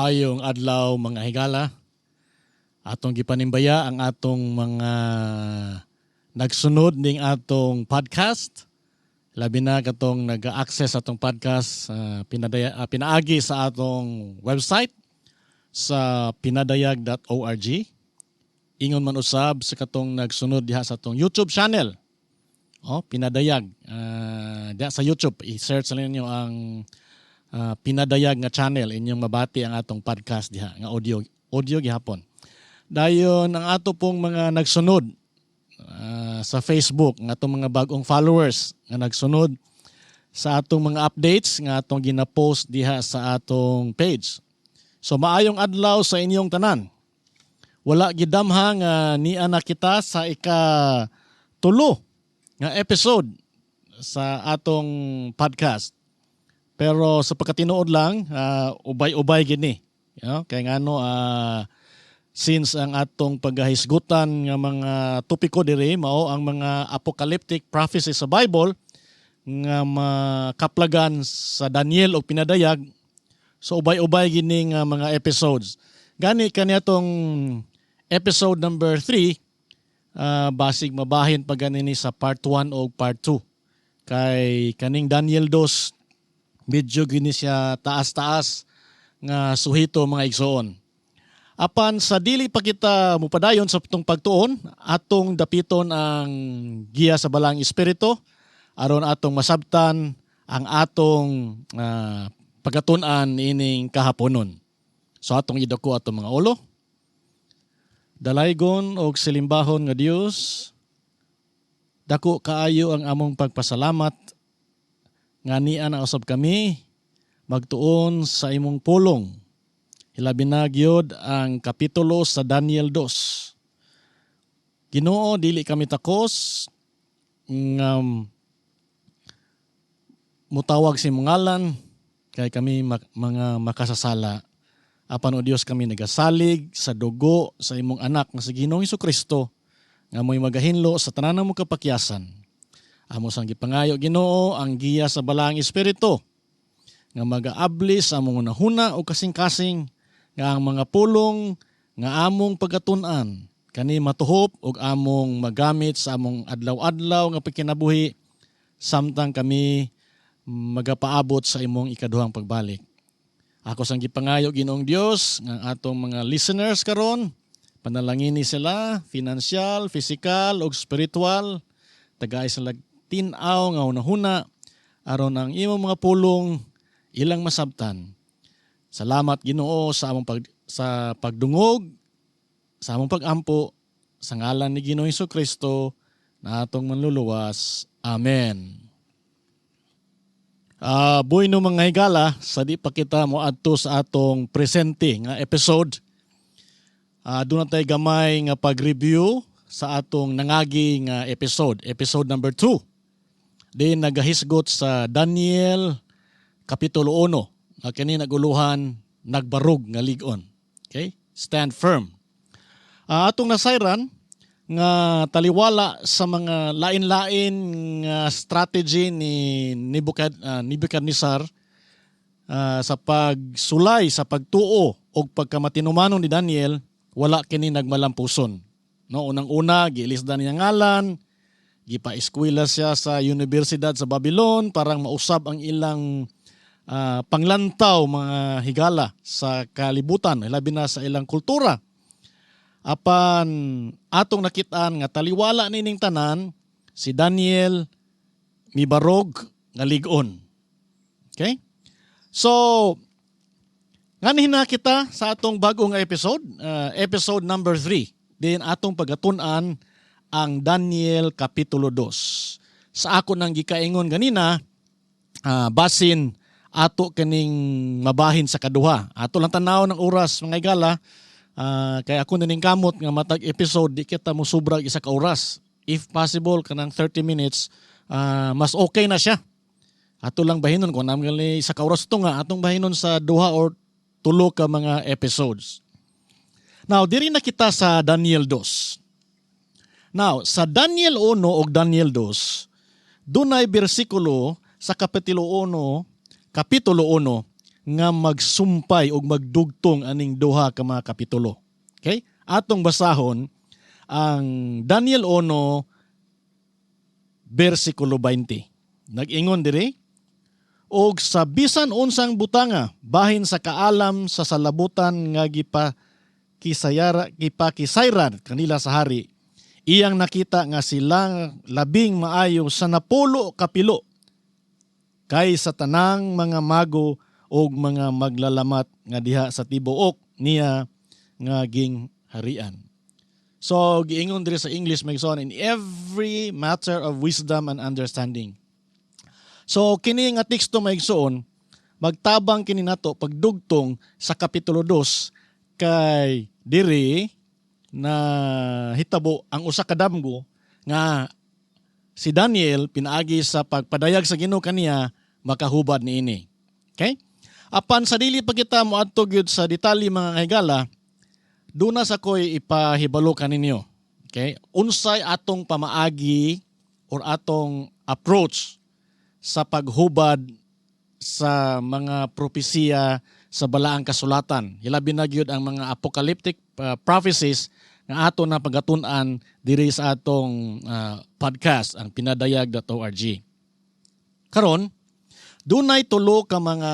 Maayong adlaw, mga higala. Atong gipanimbaya ang atong mga nagsunod ning atong podcast. Labi na katong nag-access atong podcast pinaagi sa atong website sa pinadayag.org. Ingon man usab sa katong nagsunod diha sa atong YouTube channel. Oh, Pinadayag. Diha sa YouTube, i-search lang ninyo ang Pinadayag nga channel, inyong mabati ang atong podcast diha nga audio audio gihapon. Dayon ang ato pong mga nagsunod sa Facebook, nga atong mga bagong followers nga nagsunod sa atong mga updates nga atong gina-post diha sa atong page. So maayong adlaw sa inyong tanan. Wala gidamha nga nia na kita sa ika 3 nga episode sa atong podcast. Pero sa pagkatinuod lang, ubay-ubay gini. Kay ngano, since ang atong paghahisgutan nga mga topiko diri mao ang mga apocalyptic prophecy sa Bible nga makaplagan sa Daniel o Pinadayag, so ubay-ubay gini nga mga episodes. Gani kaniadtong episode number 3, basig mabahin pa gani ni sa part 1 o part 2. Kay kaning Daniel 2, medyo gini siya taas-taas nga suhito, mga igsoon. Apan sa dili pa kita mupadayon sa atong pagtuon, atong dapiton ang giya sa Balaang Espiritu aron atong masabtan ang atong pagkatun-an ining kahaponon. So atong idako atong mga ulo. Dalaygon og silimbahon nga Dios, dako kaayo ang among pagpasalamat nga nia na usab kami magtuon sa imong pulong. Hilabi na gyud ang kapitulo sa Daniel 2. Ginoo, dili kami takos nga mutawag sa imong ngalan kay kami mga makasasala. Apan o Dios, kami nagasalig sa dugo sa imong anak nga si Ginoong Kristo nga mo'y magahinlo sa tanan mo kapakyasan. Amo sang gipangayo, Ginoo, ang giya sa Balaang Espiritu nga magaabli sa among hunahuna o kasing-kasing nga ang mga pulong nga among pagkatun-an kani matuhop ug among magamit sa among adlaw-adlaw nga pagkinabuhi samtang kami magapaabot sa imong ikaduhang pagbalik. Ako sang gipangayo, Ginoong Dios, nga atong mga listeners karon panalangini sila financial, physical ug spiritual, tagay sila tin-aw nga hunahuna aron ang imong mga pulong ilang masabtan. Salamat, Ginoo, sa pagdungog sa among pagampo sa ngalan ni Ginoong Kristo na atong manluluwas. Amen. Buino, mga higala, sa di pa kita mo adto sa atong presente nga episode. Doon na tayo gamay nga pag-review sa atong nangagi nga episode, episode number 2. Din nagahisgot sa Daniel Kapitulo 1 nga kini naguluhan "Nagbarog nga Lig-on." Okay? Stand firm. Atong nasayran nga taliwala sa mga lain-lain nga strategy ni Nebuchadnezzar sa pagsulay sa pagtuo o pagkamatinumanon ni Daniel, wala kini nagmalampuson. No, unang-una giilisdan niya ngalan, gipa-eskwela siya sa Universidad sa Babylon parang mausab ang ilang panglantaw, mga higala, sa kalibutan, labi na sa ilang kultura. Apan atong nakitaan nga taliwala nining tanan, si Daniel mibarog nga lig-on. Okay? So, nganhi na kita sa atong bagong episode, episode number 3. Din atong pagatun-an ang Daniel Kapitulo 2. Sa ako nang gikaingon ganina, basin ato kining mabahin sa kaduha. Ato lang tanaw ng oras, mga higala, kay ako naning kamot nga matag episode di kita mo sobrang 1 ka oras. If possible, kanang 30 minutes, mas okay na siya. Ato lang bahinon kung naman gali 1 ka oras ito nga atong bahinon sa duha or tulo ka mga episodes. Now, diri na kita sa Daniel 2. Now, sa Daniel 1 ug Daniel 2, dunay bersikulo sa kapitulo 1, kapitulo 1 nga magsumpay og magdugtong aning duha ka mga kapitulo. Okay? Atong basahon ang Daniel 1 bersikulo 20. Nag-ingon diri, "Og sa bisan unsang butanga bahin sa kaalam sa salabutan nga gipakisayara gipakisayran kanila sa hari, iyang nakita nga sila labing maayo sa 10 kapilo kay sa tanang mga mago og mga maglalamat nga diha sa tibuok niya nga gingharian." So giingon diri sa English, mga igsoon, "in every matter of wisdom and understanding." So kini nga teksto, mga igsoon, magtabang kini nato pagdugtong sa kapitulo 2 kay diri na hitabo ang usa ka damgo nga si Daniel, pinaagi sa pagpadayag sa Ginoo kaniya, makahubad niini. Okay? Apan sa dili pa kita moadto gyud sa detalye, mga higala, duna sa ko'y ipahibalo kaninyo. Okay? Unsay atong pamaagi or atong approach sa paghubad sa mga propesiya sa Balaang Kasulatan? Hilabi na gyud ang mga apocalyptic prophecies nga ato na pagatun-an diri sa atong podcast, ang pinadayag.org. Karon, dunay tulo ka mga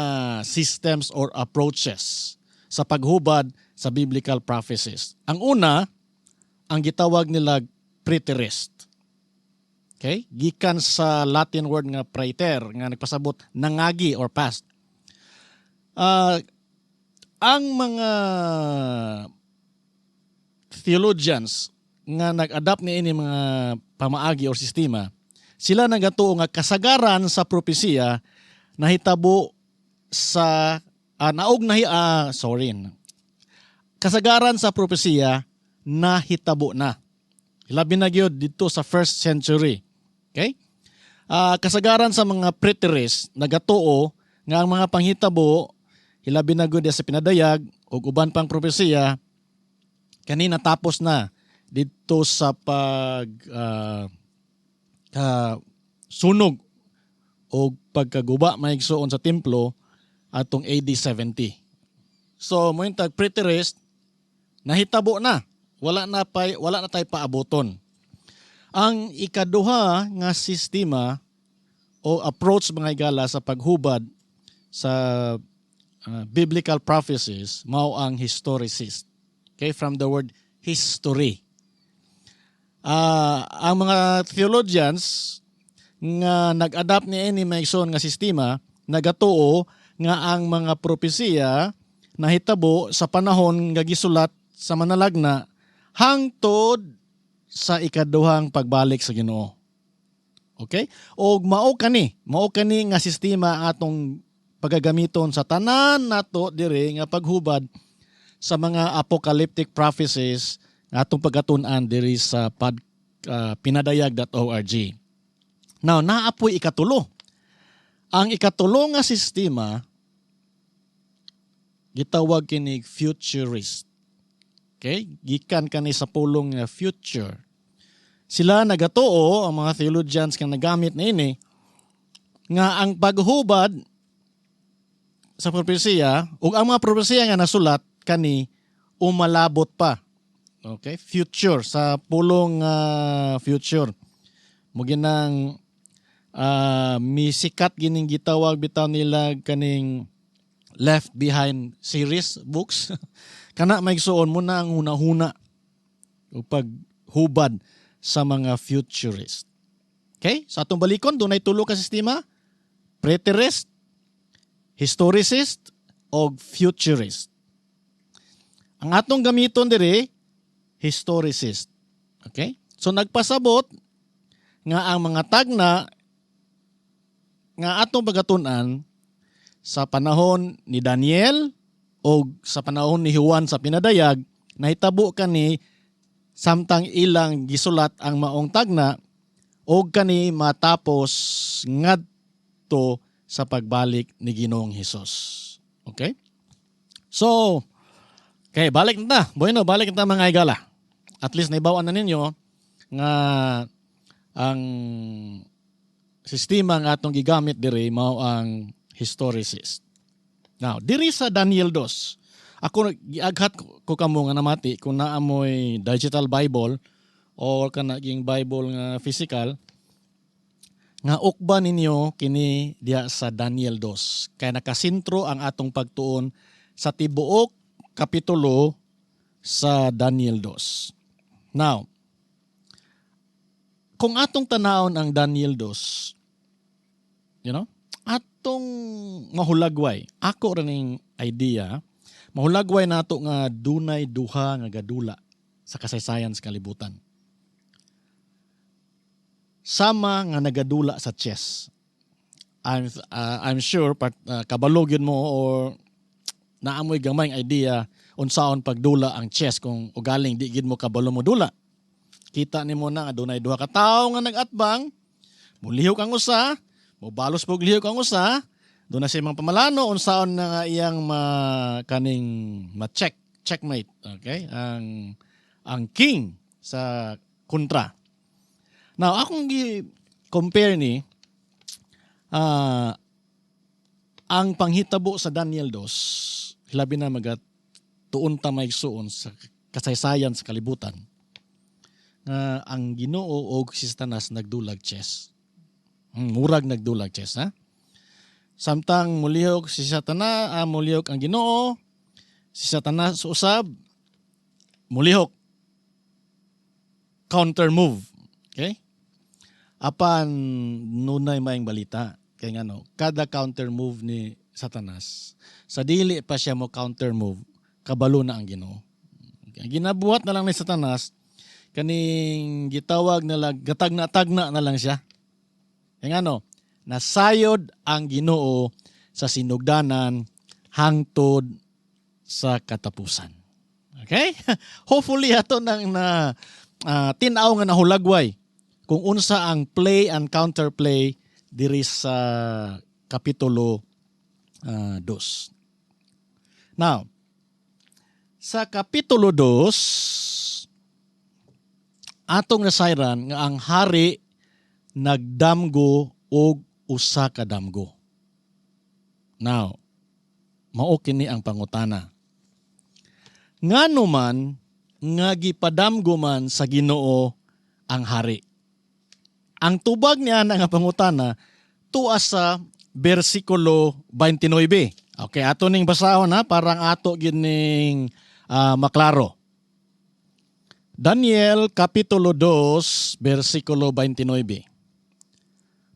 systems or approaches sa paghubad sa biblical prophecies. Ang una, ang gitawag nila preterist. Okay? Gikan sa Latin word nga praeter nga nagpasabot nangagi or past. Ang mga theologians nga nag-adapt niini mga pamaagi or sistema, sila nagatuo nga kasagaran sa propesiya nahitabo sa naog nahi sorry, kasagaran sa propesiya nahitabo na. Labi na gyud dito sa first century. Okay? Kasagaran sa mga preterists nagatuo nga ang mga panghitabo, hilabi na gyud sa pinadayag ug uban pang propesiya, kani natapos na dito sa pag ka sunog o pagkaguba, mga igsoon, sa templo atong AD 70. So mo tag preterist, nahitabo na. Wala na tay paaboton. Ang ikaduha nga sistema o approach, mga higala, sa paghubad sa biblical prophecies mao ang historicist. Okay, from the word history. Ang mga theologians nga nag-adapt ni ini, mga igsoon, nga sistema nagatuo nga ang mga propesiya nahitabo sa panahon nga gisulat sa manalagna hangtod sa ikaduhang pagbalik sa Ginoo. Okay? Og mao kani nga sistema ang atong pagagamiton sa tanan nato diri nga paghubad sa mga apocalyptic prophecies nga atong pagatun-an diri sa pinadayag.org. Now, naapoy ikatulo. Ang ikatulo nga sistema gitawag kini futurist. Okay? Gikan kani sa pulong nga future. Sila nagatuo, ang mga theologians nga nagamit niini, nga ang paghubad sa propesiya ug ang mga propesiya nga nasulat kani umalabot pa. Okay? Future sa pulong future. Mo ginang misikat gining gitawag bitaw nila kaning Left Behind series books. Kana, mga igsoon, mo na ang huna-huna o paghubad sa mga futurist. Okay? Sa atong balikon, dunay tulo ka sistema: preterist, historicist, o futurist. Ang atong gamiton diri, historicist. Okay? So nagpasabot nga ang mga tagna nga atong pagatun-an sa panahon ni Daniel o sa panahon ni Juan sa pinadayag nahitabo kani samtang ilang gisulat ang maong tagna og kani matapos ngadto sa pagbalik ni Ginoong Hesus. Okay? So, okay, balik na ta. Bueno, balik na ta, mga higala. At least naibawan na ninyo nga ang sistema nga atong gigamit diri mao ang historicist. Now, diri sa Daniel 2, ako giaghat ko kamo nga namati kung naa moy digital Bible or kanaging Bible nga physical nga ukba ninyo kini diya sa Daniel 2 kay nakasentro ang atong pagtuon sa tibuok kapitulo sa Daniel 2. Now, kung atong tanawon ang Daniel 2, atong mahulagway, ako ra ning idea, mahulagway nato nga dunay duha nga gadula sa kasaysayan sa kalibutan. Sama nga nagadula sa chess. I'm sure kabalo gyud mo or naamoy gamay idea unsaon pagdula ang chess kung ugaling di gid mo kabalo mo dula. Kita nimo na nga dunay duha ka tawo nga nagatbang, mulihok ang usa, mobalos pog lihok ang usa, doon na siya mga pamalano unsaon na nga iyang ma kaning ma-check, checkmate, okay? Ang king sa kontra. Now, akong gi compare ni ang panghitabo sa Daniel 2, labi na maga tuon ta maigsuon sa kasaysayan sa kalibutan nga ang Ginoo og si Satanas nagdulag chess. Murag nagdulag chess, ha? Samtang mulihok si Satanas, mulihok ang Ginoo, si Satanas usab mulihok, counter move. Okay? Apan nunay maayong balita kay ngano, kada counter move ni Satanas, sa dili pa siya mo counter move, kabalo na ang Ginoo. Okay. Ginabuhat na lang ni Satanas kaning gitawag na lang gatagna-tagna na lang siya. Kay ngano, nasayod ang Ginoo sa sinugdanan hangtod sa katapusan. Okay? Hopefully ato nang na tin-aw nga nahulagway kung unsa ang play and counterplay diri sa kapitulo 2. Now, sa kapitulo 2, atong nasayran nga ang hari nagdamgo og usa ka damgo. Now, mao kini ang pangutana. Ngano man nga gipadamgo man sa Ginoo ang hari? Ang tubag niya na nga pangutana tua sa bersikulo 29. Okay, ato ning basahon ha, parang ato gyud ning maklaro. Daniel kapitulo 2 bersikulo 29.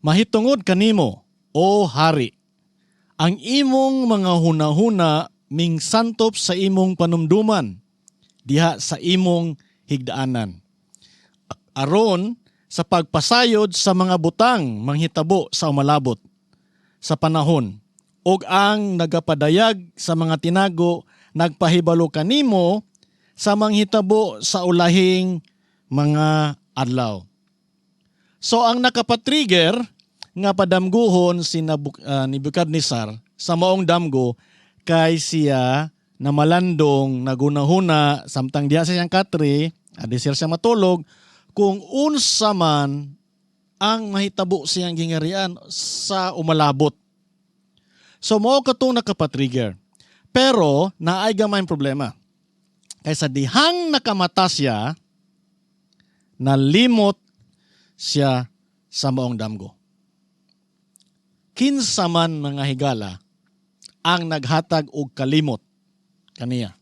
"Mahitungod kanimo, o hari, ang imong mga hunahuna mingsantop sa imong panumduman diha sa imong higdaanan. Aron sa pagpasayod sa mga butang manghitabo sa umalabot sa panahon ug ang nagapadayag sa mga tinago nagpahibalo kanimo sa manghitabo sa ulahing mga adlaw." So ang nakapatrigger nga padamguhon si Nebuchadnezzar sa maong damgo kay siya na malandong nagunahuna samtang diha sa siyang katre, adi siya matulog, kung unsa man ang mahitabo siyang gingarian sa umalabot. So mao katong nakapatrigger. Pero naay gamay problema. Kay sa dihang nakamata siya, nalimot siya sa maong damgo. Kinsa man, mga higala, ang naghatag og kalimot kaniya?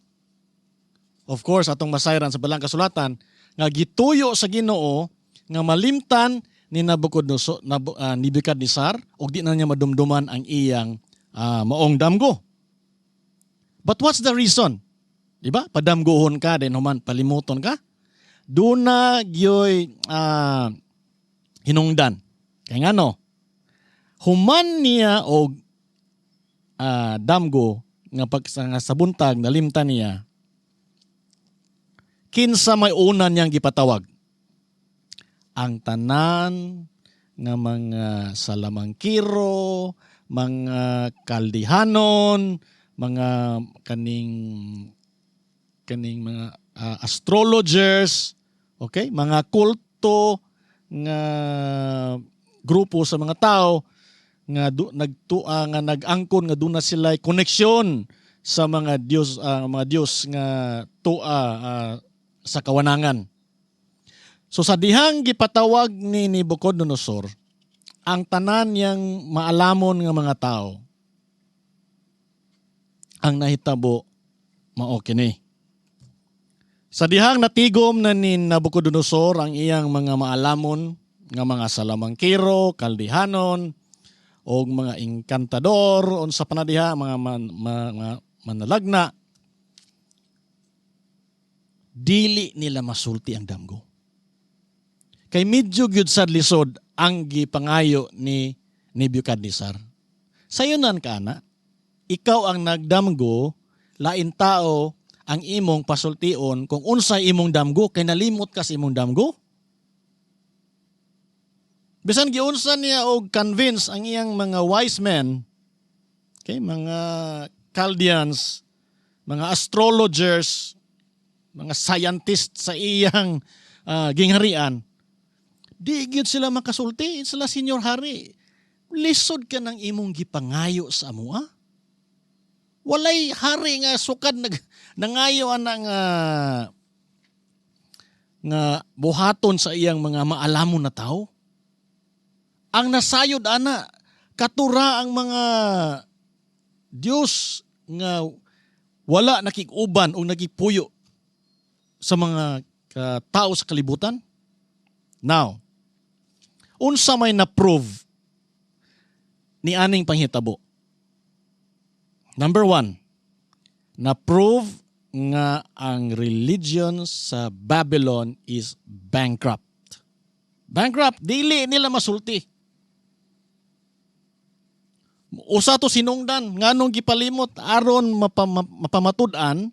Of course, atong masayran sa Balaang Kasulatan nga gituyo sa Ginoo nga malimtan ni Nabucodonosor, Nebuchadnezzar ug di na niya madumduman ang iyang maong damgo. But what's the reason? Di ba? Padamgohon ka, then human palimuton ka. Duna gyoy hinungdan. Kay ngano, human niya og damgo nga pag nga sa buntag nalimtan niya, kinsa may una niyang gipatawag? Ang tanan nga mga salamangkiro, mga Kaldihanon, mga kaning kaning mga astrologers, okay? Mga kulto nga grupo sa mga tao nga nagtua nga nag-angkon nga duna sila koneksyon sa mga diyos nga tua sa kawanangan. So sa dihang gipatawag ni Nebuchadnezzar ang tanan niyang maalamon nga mga tao, ang nahitabo mao kini. Sa dihang natigom na ni Nabucodonosor ang iyang mga maalamon nga mga salamangkiro, kaldihanon, o mga inkantador, unsa pa na diha, mga, mga manalagna, dili nila masulti ang damgo. Kay medyo gyud sad lisod ang gipangayo ni Nebuchadnezzar. Sayunan ka na, ikaw ang nagdamgo, lain tao ang imong pasultion kung unsay imong damgo kay nalimot ka sa imong damgo. Bisan giunsa niya og convince ang iyang mga wise men, okay, mga Chaldeans, mga astrologers, mga scientists sa iyang gingharian, di gyud sila makasulti. Sila, "Senyor Hari, lisod ka ng imong gipangayo sa amoa. Walay hari nga sukad nangayo ana nga buhaton sa iyang mga maalamon na tao. Ang nasayod ana, katura ang mga Dios nga wala nakig-uban o nagipuyo sa mga tao sa kalibutan." Now, unsa may na-prove ni aning panghitabo? Number one, na-prove nga ang religion sa Babylon is bankrupt. Bankrupt, dili nila masulti. Usa to sinungdan nganong gipalimot aron mapamatud-an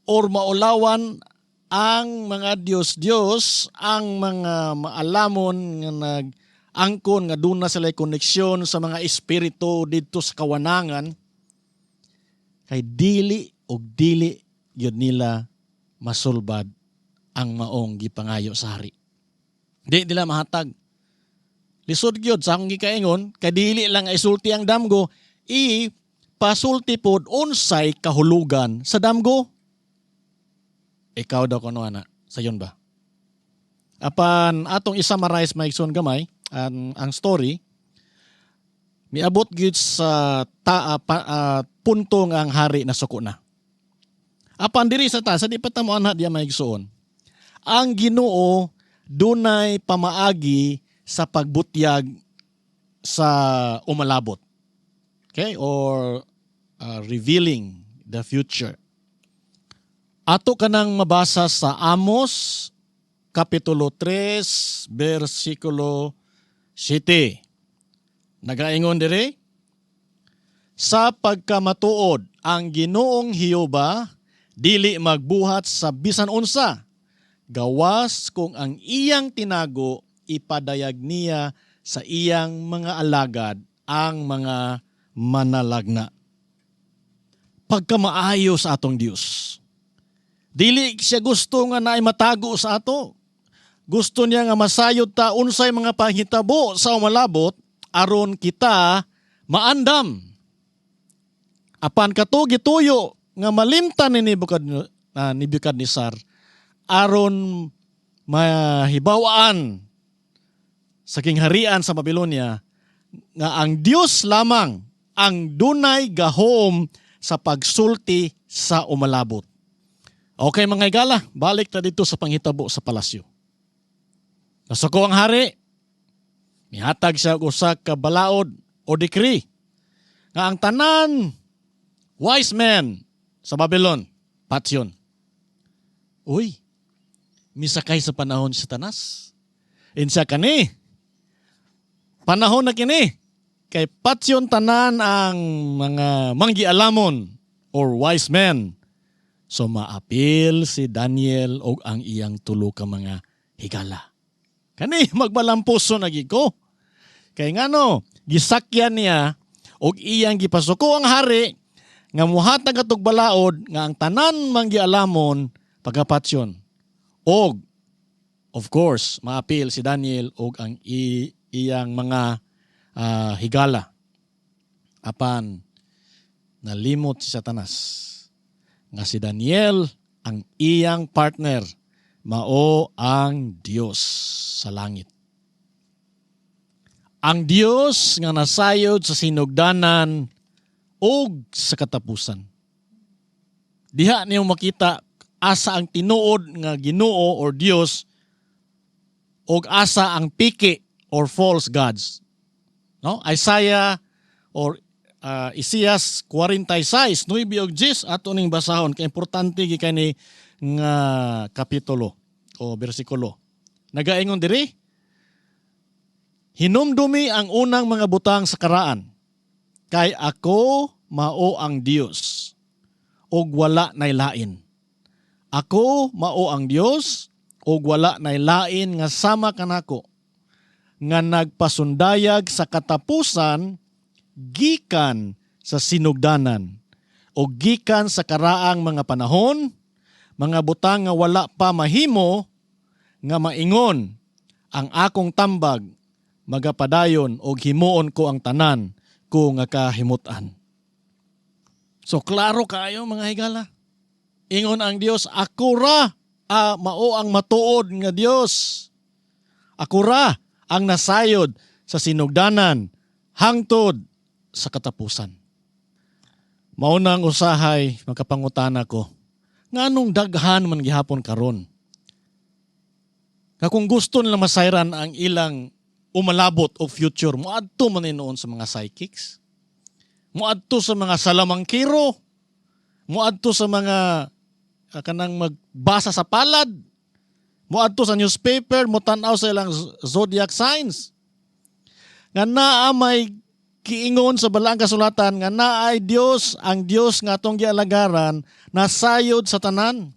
or maulawan ang mga Diyos-Diyos, ang mga maalamon nga nag-angkon nga duna sila koneksyon sa mga espiritu didto sa kawanangan, kay dili og dili gyud nila masulbad ang maong gipangayo sa hari. Di nila mahatag. Lisod gyud sa akong gikaingon kay dili lang ay sulti ang damgo, i pasulti pod unsay kahulugan sa damgo. Ikaw daw kuno ana, sayon ba? Apan atong i-summarize, mga igsoon gamay, ang story, miabot gyud sa punto nga ang hari nasuko na. Apan diri sa ta, sa di pa ta mo anha diya, mga igsoon. Ang Ginoo dunay pamaagi sa pagbutyag sa umalabot. Okay? Or revealing the future. Ato kanang mabasa sa Amos Kapitulo 3 versikulo 7. Nagaingon dire, "Sa pagkamatuod, ang Ginoong Hiyoba dili magbuhat sa bisan unsa gawas kung ang iyang tinago ipadayag niya sa iyang mga alagad, ang mga manalagna." Pagkamaayo sa atong Dios. Dili siya gusto nga naay matago sa ato. Gusto niya nga masayod ta unsay mga panghitabo sa umalabot aron kita maandam. Apan kato gituyo nga malimtan ni Nebuchadnezzar aron mahibawaan sa kingharian sa Babylonia nga ang Dios lamang ang dunay gahom sa pagsulti sa umalabot. Okay, mga higala, balik ta dito sa panghitabo sa palasyo. Nasuko ang hari, mihatag siya og usa ka balaod o decree nga ang tanan wise men sa Babylon patyon. Uy, misakay sa panahon si Satanas. Insa kani? Panahon na kini. Kay patyon tanan ang mga manggialamon or wise men. So maapil si Daniel og ang iyang tulo ka mga higala. Kani magbalampuso na gyud ko. Kay ngano, gisakyan niya og iyang gipasuko ang hari nga muhatag atog balaod nga ang tanan manggialamon pagkapatyon. Og of course, maapil si Daniel og ang iyang mga higala. Apan nalimot si Satanas nga si Daniel, ang iyang partner, mao ang Dios sa langit. Ang Dios nga nasayod sa sinugdanan ug sa katapusan. Diha niyo makita asa ang tinuod nga Ginoo or Dios ug asa ang piki or false gods. No? Isaiah or Isaias 46, 9 ug 10, ato ning basahon kay importante gikan ni nga kapitulo o bersikulo. Nagaingon diri, "Hinumdumi ang unang mga butang sa karaan, kay ako mao ang Dios ug wala nay lain. Ako mao ang Dios ug wala nay lain nga sama kanako, nga nagpasundayag sa katapusan gikan sa sinugdanan o gikan sa karaang mga panahon, mga butang nga wala pa mahimo, nga maingon, 'Ang akong tambag magapadayon og himuon ko ang tanan ko nga kahimutan.'" So klaro kaayo, mga higala. Ingon ang Dios, "Ako ra mao ang matuod nga Dios. Ako ra ang nasayod sa sinugdanan hangtod sa katapusan." Mao nang usahay makapangutana ko, nganong daghan man gihapon karon nga kung gusto nila masayran ang ilang umalabot o future, moadto man noon sa mga psychics, moadto sa mga salamangkiro, moadto sa mga kanang magbasa sa palad, moadto sa newspaper, motan-aw sa ilang zodiac signs? Nga naa may kiingon sa Balaang Kasulatan nga naay Dios, ang Dios nga atong gialagaran nasayod sa tanan.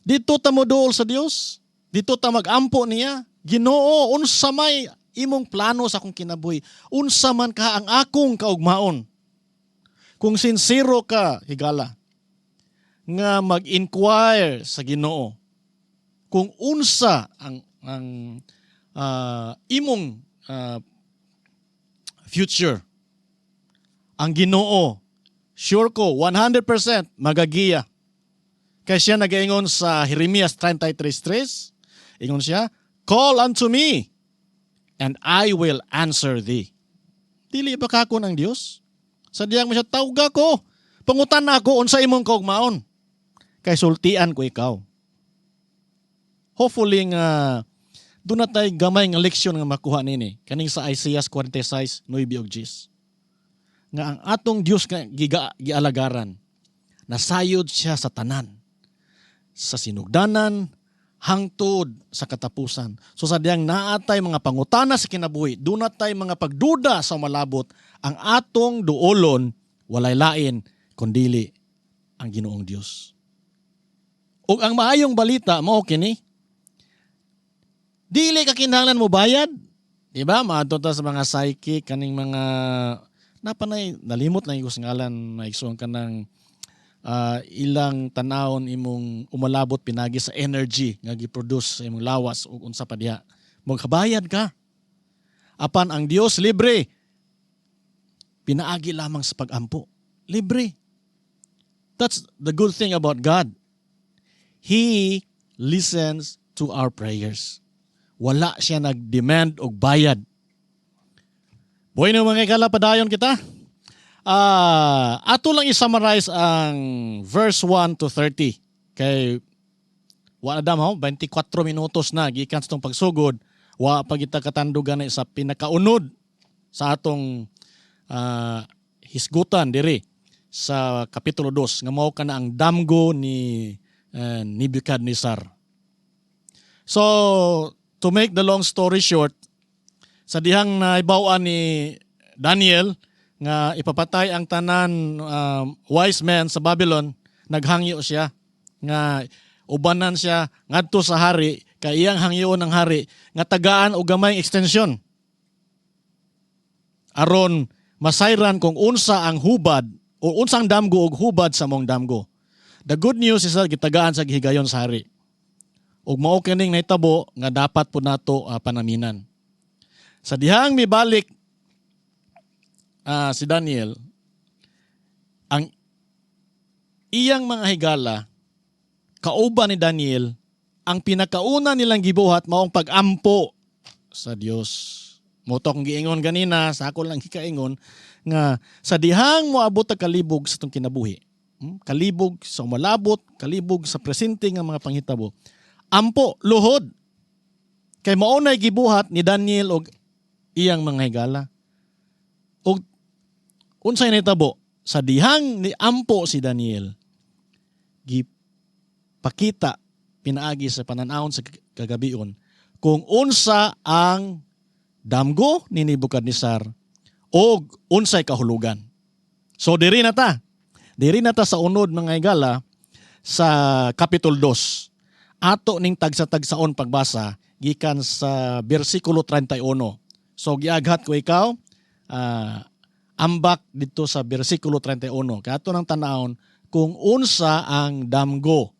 Dito ta moduol sa Dios. Dito ta magampo niya. "Ginoo, unsa may imong plano sa akong kinabuhi? Unsa man ka ang akong kaugmaon?" Kung sinsero ka, higala, nga mag-inquire sa Ginoo kung unsa ang imong future, ang Ginoo, sure ko, 100% magagiya. Kay siya nagaingon sa Jeremias 33:3, ingon siya, "Call unto me, and I will answer thee." Dili ba kakon ang Dios? Sa diyang mo siya, "Tawga ko. Pangutan-a ako unsa imong kaugmaon. Kay sultian ko ikaw." Hopefully nga duna tay gamay nga leksyon nga makuha nini kaning sa Isaiah 46, 9 ug 10. Nga ang atong Dios nga gialagaran, nasayod siya sa tanan. Sa sinugdanan hangtod sa katapusan. So sa diyang naatay mga pangutana sa kinabuhi, duna tay mga pagduda sa malabot, ang atong duolon walay lain kundili ang Ginoong Dios. Ug ang maayong balita mao kini, dili ka kinahanglan mo bayad. Di ba? Maadto ta sa mga psychic, kaning mga napanay, nalimot lang ko sa ngalan, naigsuon ka ng ilang tanawon imong umalabot pinagi sa energy nga gi-produce sa imong lawas ug unsa pa diha. Magkabayad ka. Apan ang Dios, libre. Pinaagi lamang sa pagampo. Libre. That's the good thing about God. He listens to our prayers. Wala siya nag-demand og bayad. Bueno, mga higala, padayon kita. Ato lang i-summarize ang verse 1 to 30. Kay wa na dam ho, 24 minutos na gikan sa atong pagsugod, wa pa kita katandugan na sa pinakaunod sa atong hisgutan diri sa kapitulo 2 nga mao kana ang damgo ni Nebuchadnezzar. So, to make the long story short, sa dihang naibaw-an ni Daniel nga ipapatay ang tanan wise men sa Babylon, naghangyo siya nga ubanan siya ngadto sa hari kay iyang hangyoon ng hari nga tagaan og gamay extension aron masayran kung unsa ang hubad o unsang damgo og hubad sa mong damgo. The good news is that gitagaan sa gihigayon sa hari. Ug mao kining nahitabo nga dapat po nato panaminan. Sa dihang mibalik si Daniel, ang iyang mga higala kauban ni Daniel, ang pinakauna nilang gibuhat maong pag-ampo sa Dios. Mao to akong giingon ganina, sa ako lang gikaingon nga sa dihang moabot ang kalibog sa atong kinabuhi, kalibog sa umalabot, kalibog sa presente nga mga panghitabo, ampo, luhod. Kay mao nay gibuhat ni Daniel og iyang mga higala. Og unsay nahitabo? Sa dihang ni ampo si Daniel, gipakita pinaagi sa pananawon sa kagabion kung unsa ang damgo ni Nebuchadnezzar og unsay kahulugan. So diri na ta. Diri na ta sa unod, mga higala, sa Kapitulo 2. Ato ning tagsa-tagsaon pagbasa gikan sa bersikulo 31. So giaghat ko ikaw ambak dito sa bersikulo 31. Kay ato nang tanawon kung unsa ang damgo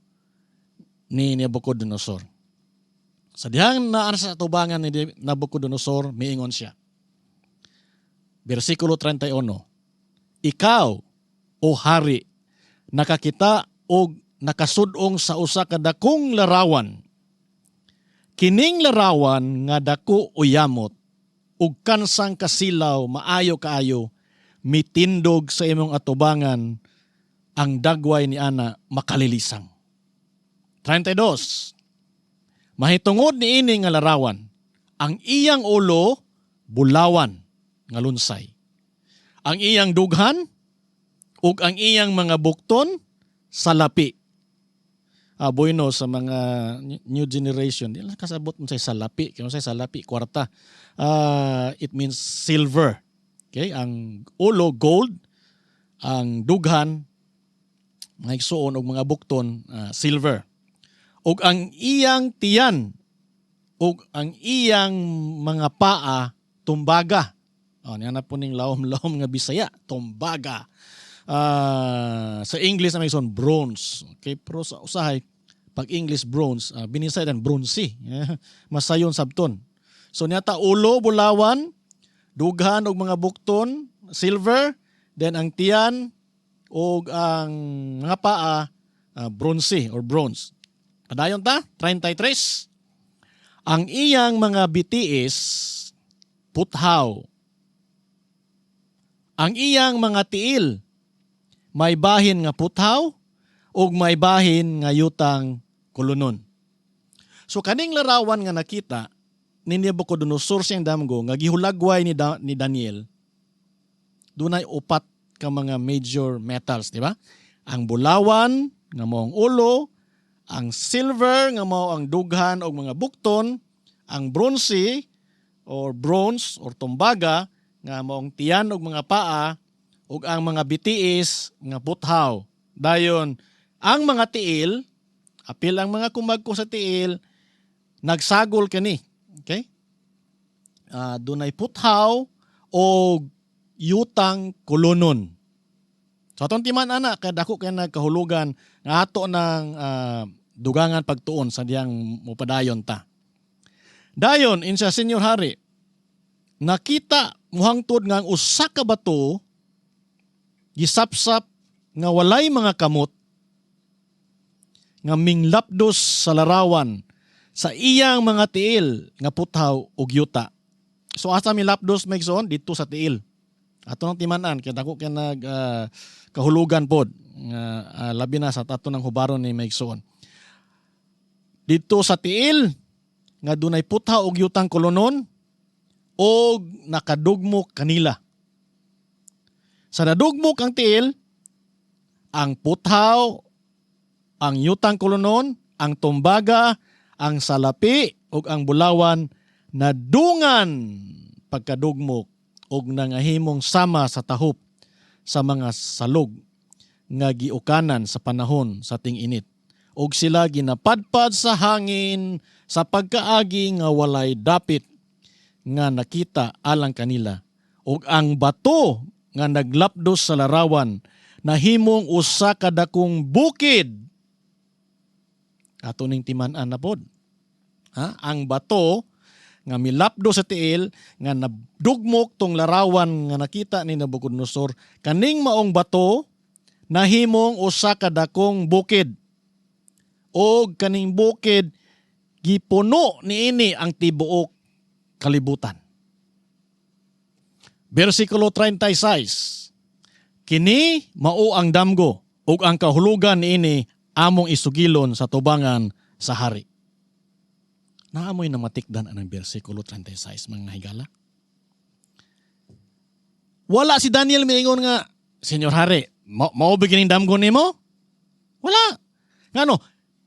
ni Nabucodonosor. Sa dihang naa sa tubangan ni Nabucodonosor, miingon siya. Bersikulo 31. "Ikaw, o hari, nakakita og nakasudong sa usa ka dakong larawan. Kining larawan nga dako o yamot ug kansang kasilaw maayo kaayo mitindog sa imong atubangan, ang dagway ni ana makalilisang." 32. "Mahitungod ni ini nga larawan, ang iyang ulo bulawan nga lunsay. Ang iyang dughan ug ang iyang mga bukton salapi." Bueno, sa mga new generation, di lang kasabot mo sa salapi. Kaya sa salapi, kwarta. It means silver. Okay? Ang ulo, gold. Ang dughan, mga igsuon og mga bukton, silver. "Ug ang iyang tiyan ug ang iyang mga paa tumbaga." Oh, niya na po ning lawom-lawom nga Bisaya, tumbaga. Sa English na may son bronze. Okay, pero sa usahay pag English bronze, binisay dan bronze. Masayon sabton. So niya ulo bulawan, dughan og mga bukton silver, then ang tiyan ug ang mga paa bronze or bronze. Padayon ta, 33. "Ang iyang mga bitiis puthaw. Ang iyang mga tiil may bahin nga puthaw ug may bahin nga yutang kulunon." So kaning larawan nga nakita ni Nebuchadnezzar siyang damgo nga gihulagway ni Daniel, dunay upat ka mga major metals, di ba? Ang bulawan nga mao ang ulo, ang silver nga mao ang dughan og mga bukton, ang bronze or bronze or tumbaga nga mao ang tiyan og mga paa, ug ang mga bitiis nga puthaw. Dayon ang mga tiil, apil ang mga kumagko sa tiil, nagsagol kani. Okay? Dunay puthaw o yutang kulunon. So atong timan ana kay dako kay nagkahulugan nga ato ng dugangan pagtuon sa diyang mupadayon ta. "Dayon insa senyor hari, nakita muhangtod nga ang usa ka bato gisapsap nga walay mga kamot nga minglapdos sa larawan sa iyang mga tiil nga puthaw ug yuta." So asa mi lapdos, Megson? Dito sa tiil. Ato nang timan-an kay dako kay nag kahulugan pod nga labi na sa ato ng hubaron ni Megson. Dito sa tiil nga dunay puthaw ug yutang kolonon og nakadugmok kanila. Sa nadugmok ang tiil, ang puthaw, ang yutang kolonon, ang tumbaga, ang salapi ug ang bulawan nadungan pagkadugmok og nangahimong sama sa tahop sa mga salog nga giukanan sa panahon sa ting-init. Og sila ginapadpad sa hangin sa pagkaagi nga walay dapit nga nakita alang kanila. Og ang bato nga naglapdos sa larawan nahimong usa ka dakong bukid. Ato ning timan-an na pod. Ha? Ang bato nga milapdo sa tiil nga nadugmok tong larawan nga nakita ni Nabucodonosor. Kaning maong bato nahimong usa ka dakong bukid og kaning bukid gipuno niini ang tibuok kalibutan. Bersikulo 36. Kini mao ang damgo ug ang kahulugan niini among isugilon sa tubangan sa hari. Naamoy na matikdan ang bersikulo 36, mga higala. Wala si Daniel miingon nga, "Senyor Hari, mao ba kining damgo nimo?" Wala. Ngano?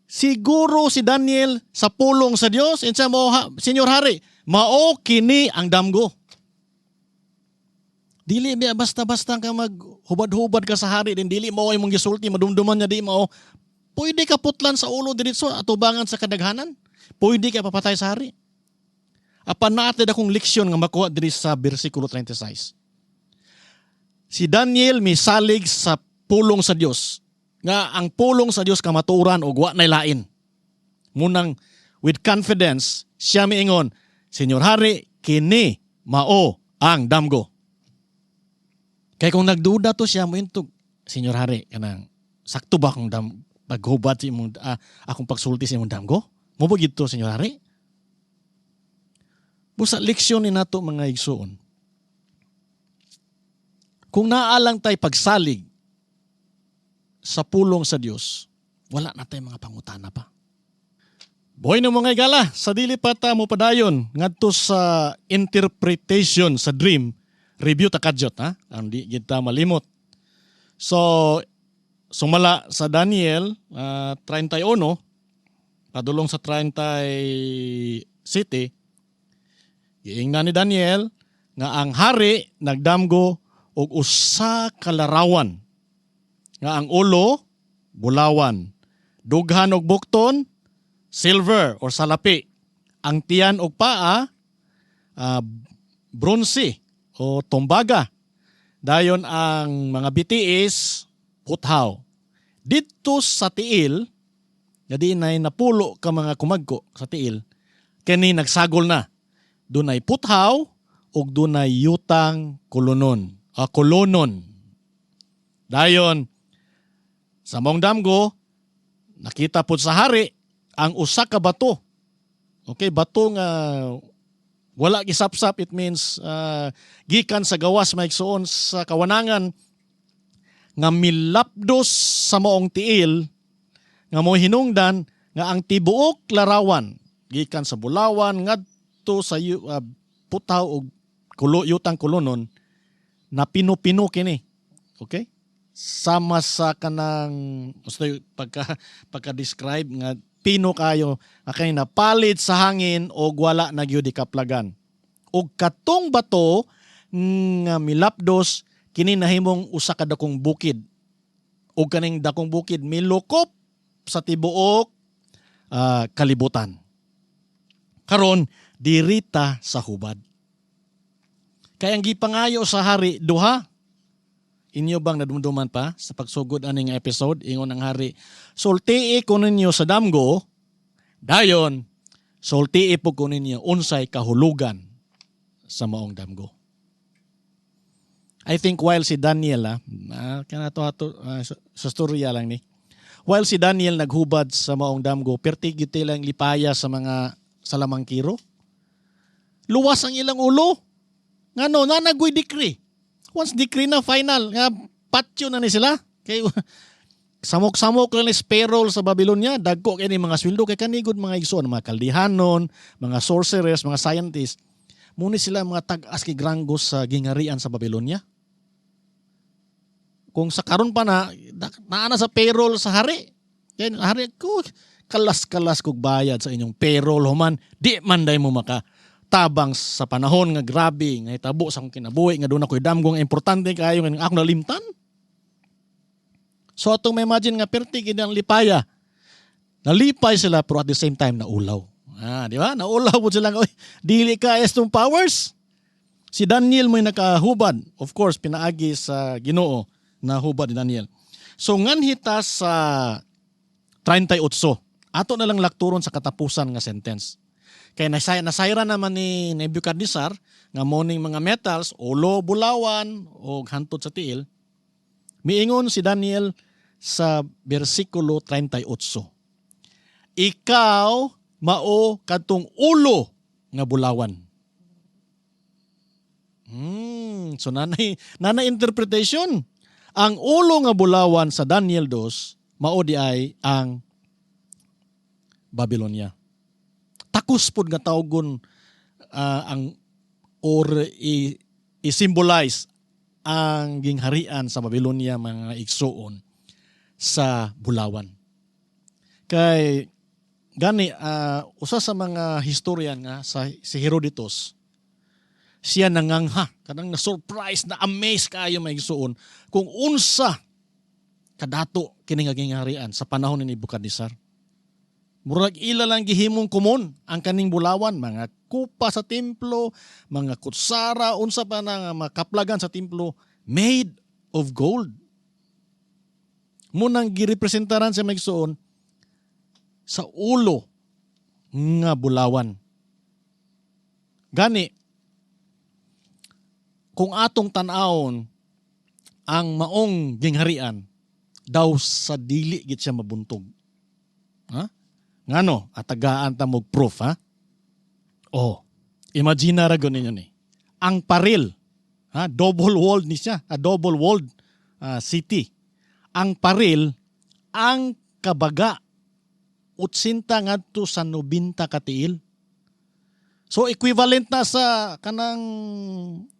Siguro si Daniel sa pulong sa Dios, insa mo ha, "Senyor Hari, mao kini ang damgo." Dili biya basta-basta ka maghubad-hubad ka sa hari din dili mao imong gisulti, madumduman niya di mao. Pwede ka putlan sa ulo diretso atubangan sa kadaghanan. Pwede ka papatay sa hari. Apan naa tay akong leksyon nga makuha diri sa bersikulo 36. Si Daniel misalig sa pulong sa Dios. Nga ang pulong sa Dios kamatuoran ug wa nay lain. Munang with confidence siya miingon, "Senyor Hari, kini mao ang damgo." Kay kung nagduda to siya mointog, "Senyor Hari, kanang sakto ba akong dam paghubad sa imong akong pagsulti sa imong damgo? Mo ba gito, Senyor Hari?" Busa leksyon ni nato, mga igsuon. Kung naa lang tay pagsalig sa pulong sa Dios, wala na tay mga pangutana pa. Buhay ng mga igala, sa dili pa ta mo padayon ngadto sa interpretation sa dream, review ta kadyot ha, ang di kita malimot. So, sumala sa Daniel 31, padulong sa 37, giingnan ni Daniel nga ang hari nagdamgo og usa ka larawan nga ang ulo bulawan, dughan og bukton silver or salapi, ang tiyan og paa bronze o tumbaga, dayon ang mga bitiis puthaw. Didto sa tiil nga di nay napulo ka mga kumagko sa tiil, kini nagsagol na, dunay puthaw ug dunay yutang kolonon. Dayon sa maong damgo, nakita pod sa hari ang usa ka bato. Okay, bato nga wala gisapsap, it means gikan sa gawas, maigsuon, sa kawanangan nga milapdos sa maong tiil nga mo hinungdan nga ang tibuok larawan gikan sa bulawan ngadto sa putaw og kulo, yutang kolonon na pino-pino kini. Okay? Sama sa kanang gusto pagka pagka-describe nga pino kayo nga kay napalit sa hangin og wala na gyud ikaplagan. Og katong bato nga milapdos kini nahimong usa ka dakong bukid. Og kaning dakong bukid milukop sa tibuok kalibutan. Karon dirita sa hubad. Kay ang gipangayo sa hari duha. Inyo bang nadumduman pa sa pagsugod aning episode, ingon ang hari, "Sultii ko ninyo sa damgo, dayon sultii po ko ninyo unsay kahulugan sa maong damgo." I think while si Daniel, kanato ato sa storya lang ni. While si Daniel naghubad sa maong damgo, perti gyud lang lipaya sa mga salamangkiro. Luwas ang ilang ulo. Ngano, nanagoy decree. Once decree na final, nga patyo na ni sila. Kay samok-samok lang ni payroll sa Babylonia, dagko kay ni mga sweldo kay kanigod, mga igsoon, mga kaldihanon, mga sorcerers, mga scientists. Muni sila mga tag-as kay granggo sa gingarian sa Babylonia. Kung sa karon pa na naa na sa payroll sa hari. Kay hari ko kalas-kalas kog bayad sa inyong payroll, human di man day mo maka tabang sa panahon nga grabe nga hitabo sa akong kinabuhi nga doon ako'y damgo nga importante kaayo nga akong nalimtan. So atong ma-imagine nga perti gid ang lipaya. Nalipay sila pero at the same time naulaw. Di ba? Naulaw po sila nga, "Oy, dili ka estong powers." Si Daniel mo'y nakahubad. Of course, pinaagi sa Ginoo na hubad ni Daniel. So nganhita sa 38. Ato na lang lakturon sa katapusan nga sentence. Kay nasayra naman ni Nebuchadnezzar nga morning mga metals, ulo bulawan o hantod sa tiil. Miingon si Daniel sa bersikulo 38. Ikaw mao kadtong ulo nga bulawan. So nanay interpretation. Ang ulo nga bulawan sa Daniel 2 mao di ay ang Babylonia. Takos pod nga tawgon ang or i-symbolize ang gingharian sa Babylonia, mga igsuon, sa bulawan. Kay gani usa sa mga historian nga sa si Herodotus, siya nangangha, kanang na surprise, na amaze kaayo, mga igsuon, kung unsa kadato kini nga gingharian sa panahon ni Nebuchadnezzar. Murag ila lang gihimong komon ang kaning bulawan, mga kupa sa templo, mga kutsara, unsa pa na nga mga kaplagan sa templo, made of gold. Munang girepresentaran sa mga igsuon sa ulo nga bulawan. Gani, kung atong tan-awon ang maong gingharian, daw sa dili gid siya mabuntog. Ha? Ngano? Atagaan ta mo proof, ha? Oh, imagine ra gyud ninyo ni. Ang paril, ha? Double walled ni siya, a double walled city. Ang paril, ang kabaga 80 ngadto sa 90 katiil. So equivalent na sa kanang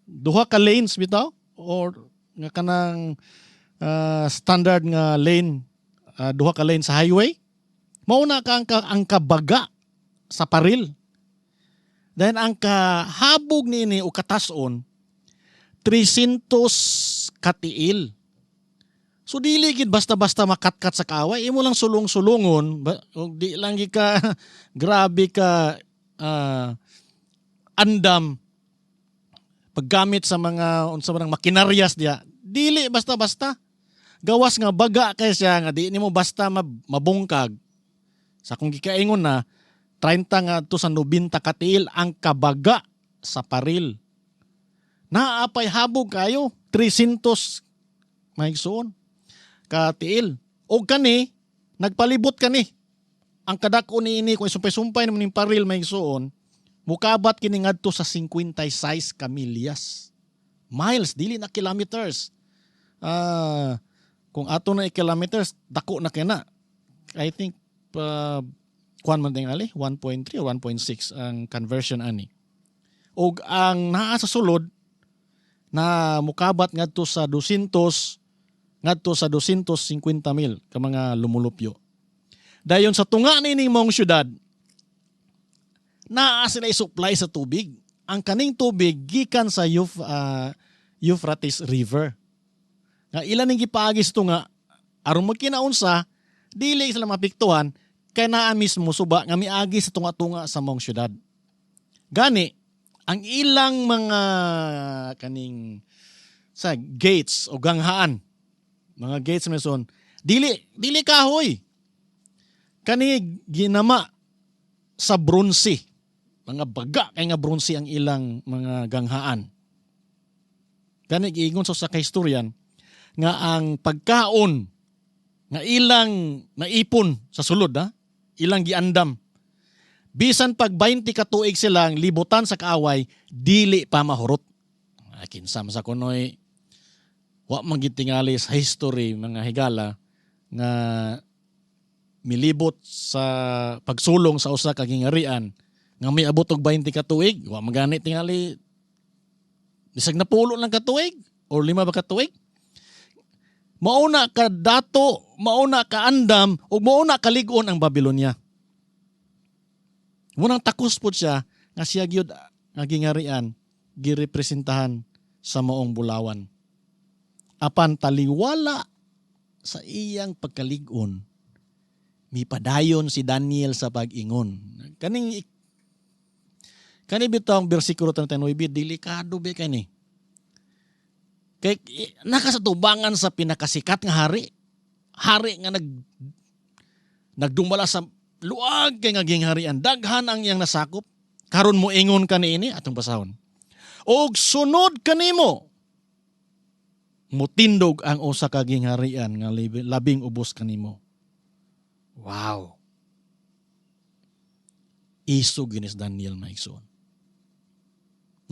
duha ka lanes bitaw or nga kanang standard nga lane, duha ka lane sa highway. Mauna ka ang kabaga sa paril. Then ang kahabog niini o katason 300 katiil. So dili gid basta-basta makatkat sa kaaway, imo lang sulong-sulungon, og di lang gid ka grabe ka andam paggamit sa mga unsa man ang makinaryas diya. Dili basta-basta. Gawas nga baga kay siya nga di nimo basta mabungkag. Sa akong gikaingon na 30 nga to sa 90 katiil ang kabaga sa paril. Naapay habog kayo 300, mga igsoon, katiil. O kani nagpalibot kani. Ang kadak-o niini, kung isumpay-sumpay naman ning paril, mga igsoon, mukabat kini ngadto sa 56 ka milyas. Miles, dili na kilometers. Kung ato na kilometers, dako na kina. I think kuan man tingali 1.3 or 1.6 ang conversion ani. Og ang naa sa sulod na mukabat ngadto sa 200 ngadto sa 250 mil ka mga lumulupyo. Dayon sa tunga nining maong syudad, naa sila supply sa tubig. Ang kaning tubig gikan sa Euphrates River. Nga ilan ning gipaagi sa tunga aron magkinaunsa dili sila mapiktuhan kay naa mismo suba nga miagi sa tunga-tunga sa maong syudad. Gani ang ilang mga kaning sa gates o ganghaan, mga gates meson, dili dili kahoy, kani ginama sa bronze, mga baga kay nga bronze ang ilang mga ganghaan. Gani giingon sa kahistoryan nga ang pagkaon nga ilang naipon sa sulod, ha, ilang giandam, bisan pag 20 ka tuig silang libutan sa kaaway, dili pa mahurot. Ah, kinsa man sa kunoy, wa man gid tingali sa history, mga higala, nga milibot sa pagsulong sa usa ka gingarian nga may abot og 20 ka tuig. Wa man gani tingali, bisag napulo lang ka tuig or 5 ba ka tuig. Mauna ka dato, mauna ka andam ug mauna ka lig-on ang Babylonia. Munang takos po siya nga siya gyud nga gingarian girepresentahan sa maong bulawan. Apan taliwala sa iyang pagkalig-on, mipadayon si Daniel sa pag-ingon. Kaning kani bitaw ang bersikulo 39, delikado ba kani? Kay nakasatubangan sa pinakasikat nga hari. Hari nga nagdumala sa Luag kay nga gingharian, daghan ang iyang nasakop. Karon mo ingon ka niini, atong basahon. Og sunod kanimo mutindog ang usa ka gingharian nga labing ubos kanimo. Wow. Isog gyud ni Daniel, mga igsoon.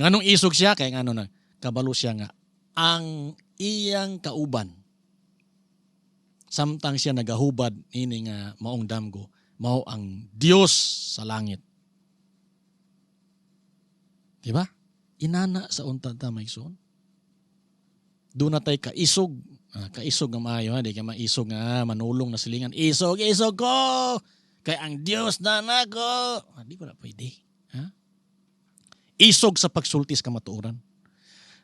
Nganong isog siya? Kay ngano na kabalo siya nga ang iyang kauban samtang siya nagahubad ini nga maong damgo mao ang Dios sa langit. Di ba? Inana sa unta ta, mga igsoon. Doon na tay kaisog. Ah, kaisog nga maayo ha, di ka maisog nga manulong na silingan. Isog, isog ko! Kay ang Dios na nako. Ah, di ko na pwede. Ha? Isog sa pagsulti sa kamatuoran.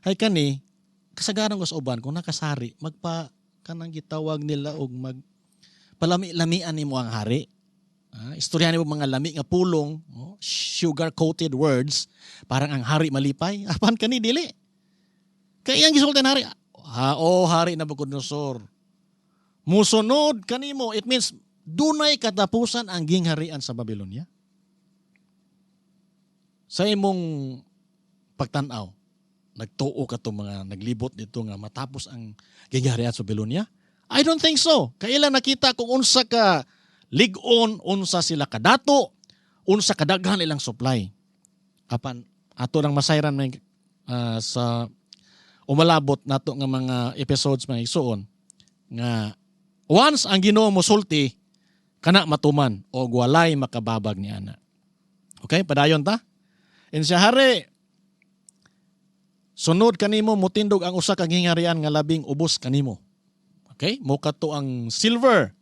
Hay kani, kasagaran ko sa uban, kung nakasari, magpa, kanang gitawag nila og mag, palami-lamian nimo ang hari. Ah, istoryahan nimo mga lami nga pulong, oh, sugar-coated words, parang ang hari malipay. Apan kani dili. Kay iyang gisulti hari, ha, oh Hari Nabucodonosor. Musunod kanimo, it means dunay katapusan ang gingharian sa Babylonia. Sa imong pagtan-aw, nagtuo ka to mga naglibot dito nga matapos ang gingharian sa Babylonia? I don't think so. Kailan nakita kung unsa ka lig-on, unsa sila kadato, unsa kadaghan ilang supply. Apan ato lang masayran may sa umalabot nato nga mga episodes, mga igsuon, nga once ang Ginoo mosulti, kana matuman og walay makababag ni ana. Okay, padayon ta. In siya hari, sunod kanimo mutindog ang usa ka gingharian nga labing ubos kanimo. Okay? Mo kato ang silver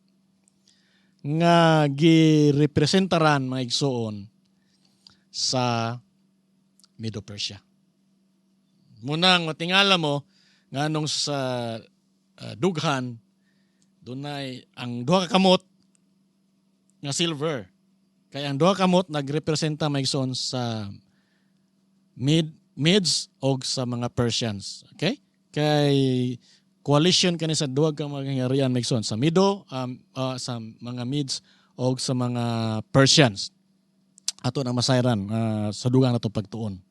nga girepresentaran, mga igsuon, sa Medo-Persia. Munang matingala mo nganong sa dughan dunay ang duha ka kamot nga silver. Kay ang duha ka kamot nagrepresenta, mga igsoon, sa Medes og sa mga Persians. Okay? Kay coalition kani sa duha ka mga gingharian, mga igsoon, sa Medo sa mga Medes og sa mga Persians. Ato na masayran sa dugang nato pagtuon.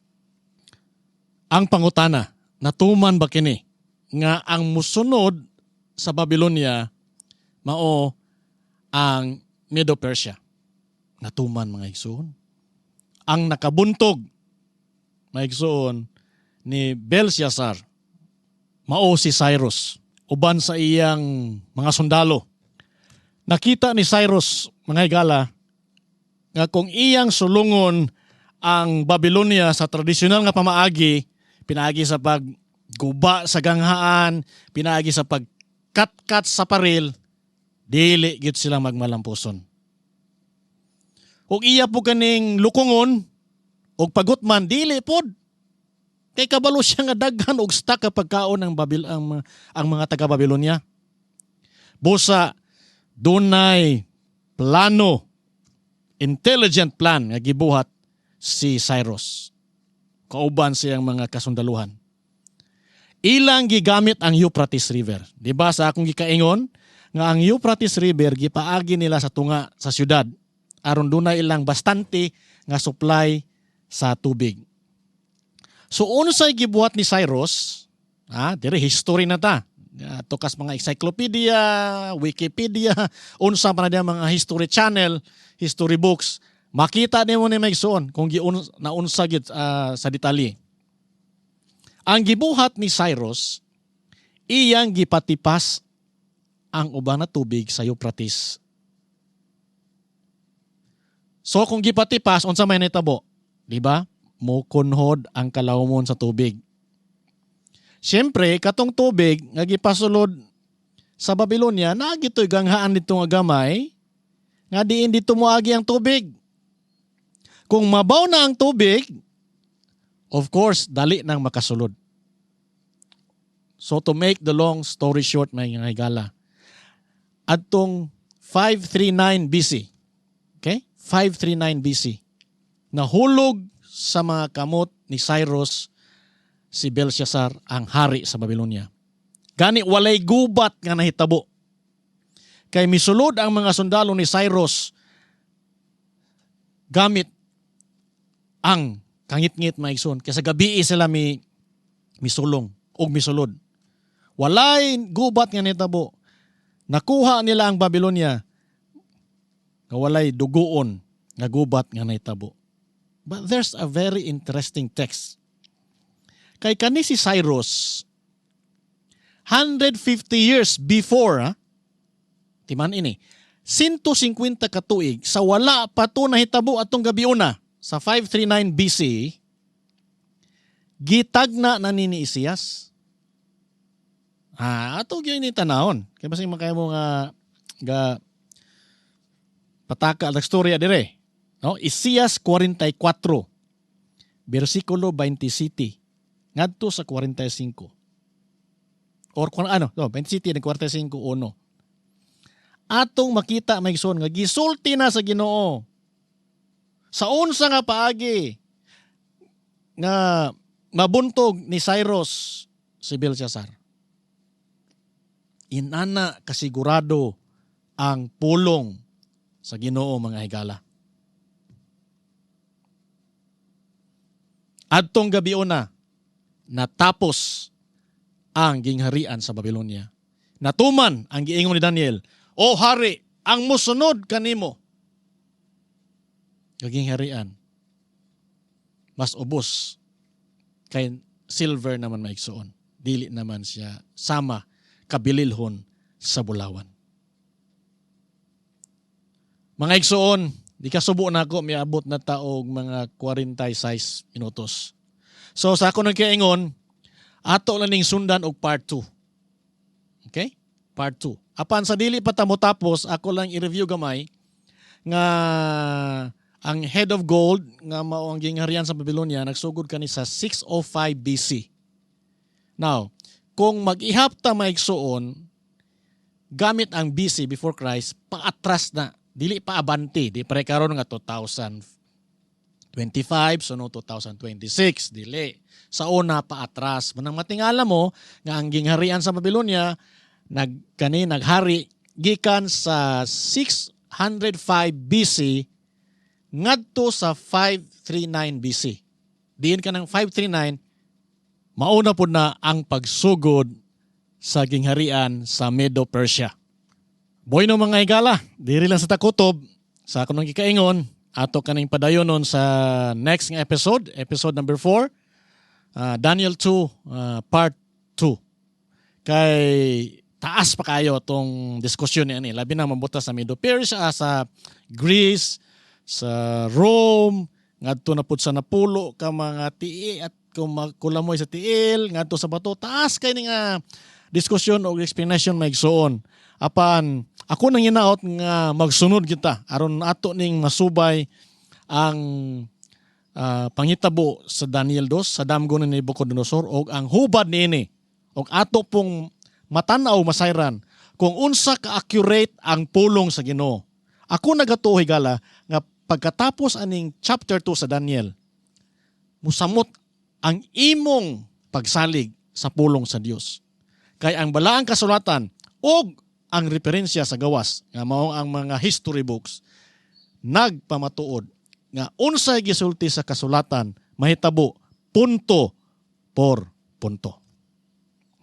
Ang pangutana, natuman ba kini nga ang musunod sa Babylonia mao ang Medo-Persia? Natuman, mga igsoon. Ang nakabuntog, mga igsoon, ni Belshazzar mao si Cyrus uban sa iyang mga sundalo. Nakita ni Cyrus, mga higala, nga kung iyang sulungon ang Babylonia sa tradisyonal nga pamaagi, pinaagi sa pagguba sa ganghaan, pinaagi sa pagkatkat sa paril, dili gyud sila magmalampuson. Ug iya po kaning lukongon og pagutman, dili pod. Kay kabalo siya nga daghan og stock ka pagkaon ang mga taga Babylonia. Busa dunay plano, intelligent plan nga gibuhat si Cyrus kauban siyang mga kasundaluhan. Ilang gigamit ang Euphrates River. Di ba sa akong gikaingon nga ang Euphrates River gipaagi nila sa tunga sa syudad aron dunay ilang bastante nga supply sa tubig. So unsay gibuhat ni Cyrus? Ah, dire history na ta. Tukas mga encyclopedia, Wikipedia, unsa pa na diya mga history channel, history books, makita nimo ni maigsoon kung giun naunsa gyud sa detalye. Ang gibuhat ni Cyrus, iyang gipatipas ang uban na tubig sa Euphrates. So kung gipatipas, unsa may nahitabo? Di ba? Mukunhod ang kalawmon sa tubig. Siyempre, katong tubig nga gipasulod sa Babylonia, naa gito'y ganghaan dito nga gamay, nga diin dito moagi ang tubig. Kung mabaw na ang tubig, of course, dali nang makasulod. So to make the long story short, mga higala, adtong 539 BC, okay? 539 BC, nahulog sa mga kamot ni Cyrus si Belshazzar, ang hari sa Babylonia. Gani walay gubat nga nahitabo. Kay misulod ang mga sundalo ni Cyrus Gamit ang kangitngit, mga igsoon. Kay sa gabi sila mi misulong og misulod. Walay gubat nga nitabo. Nakuha nila ang Babylonia nga walay duguon nga gubat nga nahitabo. But there's a very interesting text. Kay kani si Cyrus, 150 years before, ha? Timan ini, 150 ka tuig sa wala pa to nahitabo atong gabiuna sa 539 BC, gitagna na ni Isaias. Ah, ato gyud ni tanawon. Kay basin makaya mo nga ga pataka ang storya dire. No? Isaias 44 bersikulo 27 ngadto sa 45. Or kung ano, no, 27 ng 45 uno. Atong makita, mga igsoon, nga gisulti na sa Ginoo sa unsa nga paagi nga mabuntog ni Cyrus si Belshazzar. Inana kasigurado ang pulong sa Ginoo, mga higala. Adtong gabiuna, natapos ang gingharian sa Babylonia. Natuman ang giingon ni Daniel, "O hari, ang musunod kanimo gingharian mas ubos kay silver naman, maigsuon. Dili naman siya sama kabililhon sa bulawan." Mga igsuon, di ka subo na ako, miabot na ta og mga 46 minutos. So sa ako nagkaingon, ato lang ning sundan og part 2. Okay? Part 2. Apan sa dili pa ta mo tapos, ako lang i-review gamay nga ang head of gold nga mao ang gingharian sa Babylonia nagsugod kani sa 605 BC. Now, kung mag-ihap ta, maigsuon, gamit ang BC, before Christ, paatras na, dili pa abante, di pare karon nga 2025 so no 2026, dili. Sa una paatras. Manang matingala mo nga ang gingharian sa Babylonia nag kani naghari gikan sa 605 BC ngadto sa 539 BC. Diin ka ng 539, mauna pud na ang pagsugod sa gingharian sa Medo-Persia. Boy no, mga higala, diri lang sa takutob sa ako nang gikaingon, ato kaning padayonon sa next nga episode, episode number 4, Daniel 2, part 2. Kay taas pa kayo tong diskusyon ni ani, labi na mabuta sa Medo-Persia, sa Greece, sa Rome, ngadto na pud sa napulo ka mga tii at kung kulamoy sa tiil, ngadto sa bato, taas kay ni nga diskusyon o explanation, maigsuon. Apan ako nang hinaot nga magsunod kita aron ato ning masubay ang panghitabo sa Daniel 2 sa damgo ni Nebuchadnezzar og ang hubad niini og ato pong matan-aw, masayran kung unsa ka-accurate ang pulong sa Ginoo. Ako nagatuo, higala, nga pagkatapos aning chapter 2 sa Daniel, musamot ang imong pagsalig sa pulong sa Dios. Kay ang balaang kasulatan og ang referensya sa gawas nga mao ang mga history books nagpamatuod nga unsay gisulti sa kasulatan mahitabo punto por punto.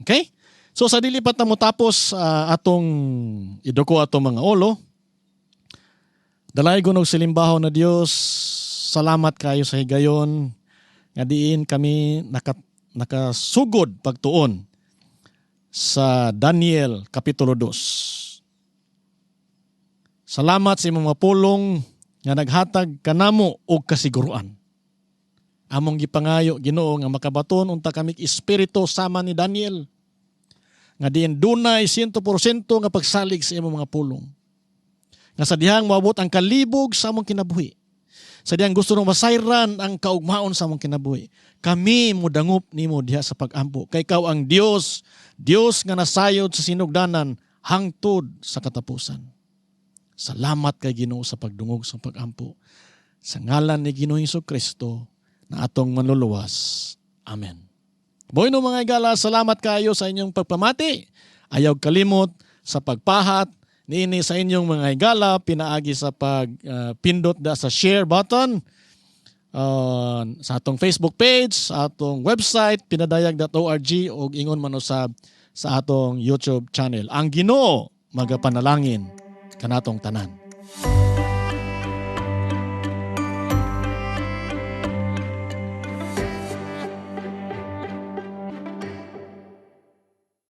Okay? So sa dili pa ta mo tapos atong iduko atong mga ulo. Dalaygon og silimbahon na Dios, salamat kayo sa higayon nga diin kami nakasugod pagtuon sa Daniel Kapitulo 2. Salamat sa imong mga pulong nga naghatag kanamo og kasiguruan. Among gipangayo, Ginoo, nga makabaton unta kami espiritu sama ni Daniel nga diin dunay 100% nga pagsalig sa imong mga pulong. Nga sa dihang moabot ang kalibog sa among kinabuhi, sa dihang gusto nang masayran ang kaugmaon sa among kinabuhi, kami modangop nimo diha sa pag-ampo. Kay ikaw ang Dios, Dios nga nasayod sa sinugdanan hangtod sa katapusan. Salamat kay Ginoo sa pagdungog sa pag-ampo. Sa ngalan ni Ginoong Hesus Kristo na atong manluluwas. Amen. Bueno, mga igala, salamat kayo sa inyong pagpamati. Ayaw kalimot sa pagpahat. niini sa inyong mga higala pinaagi sa pag pindot da sa share button sa atong Facebook page, sa atong website pinadayag.org ug ingon man usab sa atong YouTube channel. Ang Ginoo magapanalangin kanatong tanan.